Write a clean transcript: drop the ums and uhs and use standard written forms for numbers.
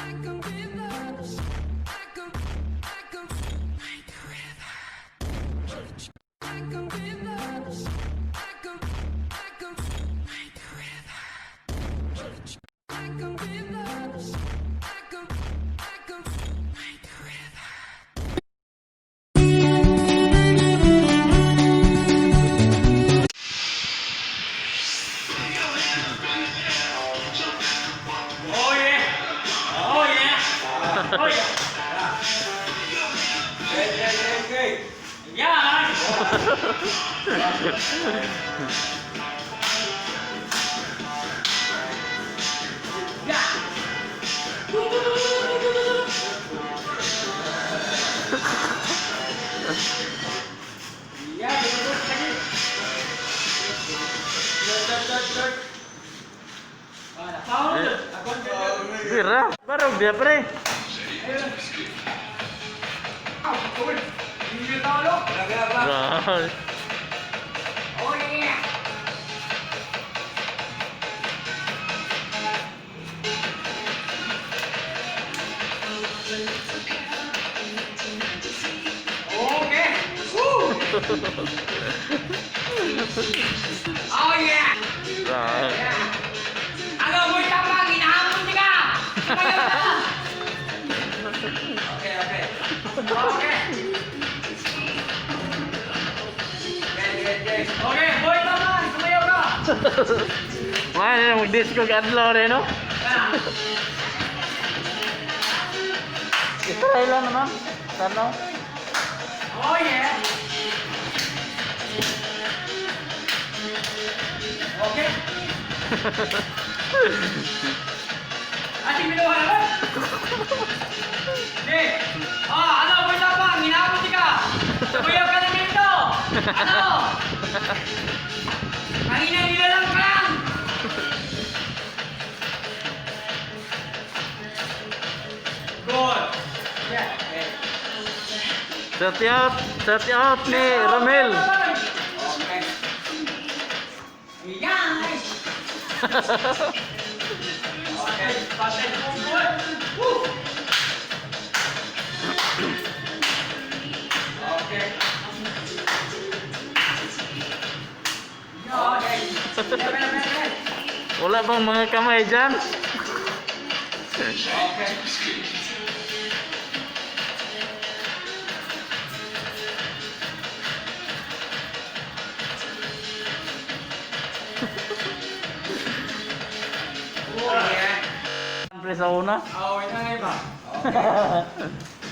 Like a river. Like a, like a, like a river. Like a river. Like a, like a, like a river. Like a river. Like a, like a, like a river. Oh yeah! Oh yeah! Oh yeah! Okay, okay, okay. Yeah! Yeah! Yeah, betul lagi. Third, third, third. Ah, tahu tu. Aku Bira, barog dia, pre. Hindi tahu. Grabe. Oh yeah! Okay. Woo! Oh yeah! Grabe. Ano, boy tapang, hinahamon niya ka! Tumayo na! Okay. Okay. Okay. Okay, boy tapang, tumayo ka! Man, mag-disco ka adlaw rin, no? Ah. Try lang naman. Tanaw. Oh yeah! Okay. Ating minuha na ba? Hindi. Ah, ano, boy tapang, hinahamon ka! Tumayo ka na ganito! Ano? Kanina nilalang ka lang! Good. Yeah. Okay. Shout out ni Ramel. Okay. Yan! Okay, patay na kong buwan. Woo! Okay. Okay. Level, level, level. Wala bang mga kamay dyan? Okay. Oh, yeah. Pre sa una. Oh, ito na iba. Okay.